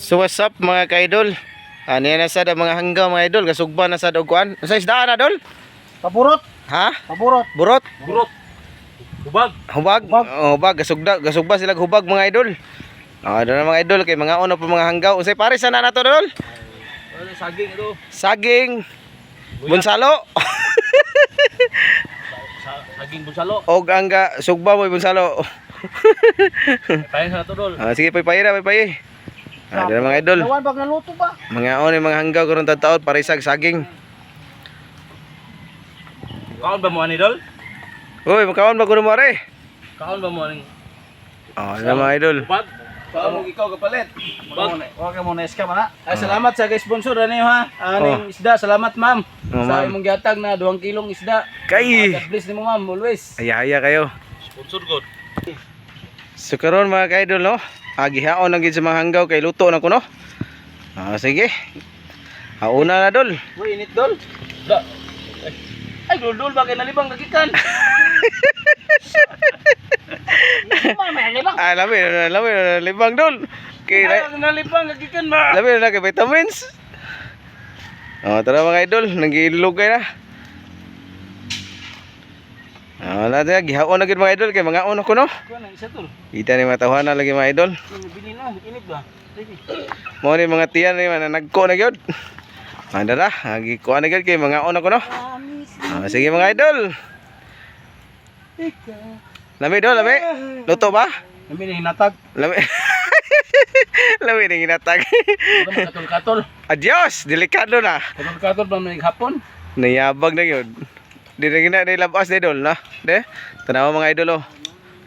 So what's up, mga ka-idol? Ano yan na sad ang mga hanggaw, mga idol, gasugba na sad og kuan. Sa isdaan na, dol? Paburot, Ha? paburot. Burot? Burot. Hubag. Hubag? Hubag. Oh, hubag, gasugda, gasugba sila hubag, mga idol. Ah, doon na, mga idol, kay mga ono pa mga hanggaw. Unsay pares na nato, dol? Ano, saging ito. Saging. Bunsalo. Saging bunsalo. Og ang ga, sugba mo bunsalo. Payan sa nato, dol. Ah, sige, paypay na, paypay. Ah, doon na, mga idol. Lawan bag naluto ba? Mga ono yung mga hanggaw karon taod paresag saging. Kaon ba mo ani, dol? Uy, makaon ba kuno mo are? Kaon ba mo aning Oh, na, mga idol. hubag? Kaon mo ikaw kapalit. Hubag. Wa ka mo na scam ana. Ay, salamat sa kay sponsor ani ha. Aning isda, salamat, ma'am. Oh, Sa ma'am. imong gihatag na 2 kilong isda. Kay. God bless nimo, ma'am, always. Ayaya kayo. Sponsor god. So karon, mga ka-idol, no, agihaon lang gid sa mga hanggaw kay luto na kuno. Ah, sige. Hauna na, dol. Uy, init, dol. Da. Ay, dol dol ba kay nalibang kagikan? Ah, lami na, lami na libang, dol. Kay Ay, nalibang kagikan ma. lami na kay vitamins. Oh, tara, mga idol, nagilog kay na. Ah, wala na, gihaon na gid, mga idol, kay mga ono kuno. Kuan ang isa, tol. Kita ni mga na lagi, mga idol. Bili na, init ba? Sige. Mo ni mga tiyan ni mananagko na gyud. Ah, dara, agi kuan na gyud kay mga ono kuno. Ah, sige, mga idol. Lami, dol, lami. Luto ba? Lami na hinatag. Lami. Lami na ginatag. Katol-katol. Adios, delikado na. Katol-katol ba may hapon? Nayabag na yun. Di na gina, di labas na, idol na. De, tanawa, mga idol oh.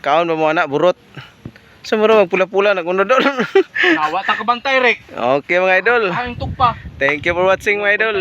Kaon ba mo anak, burot. Sa muro magpula-pula naguno, dol. Nawa ta ka bantay rek. Okay, mga idol. Ang tugpa. Thank you for watching, mga idol.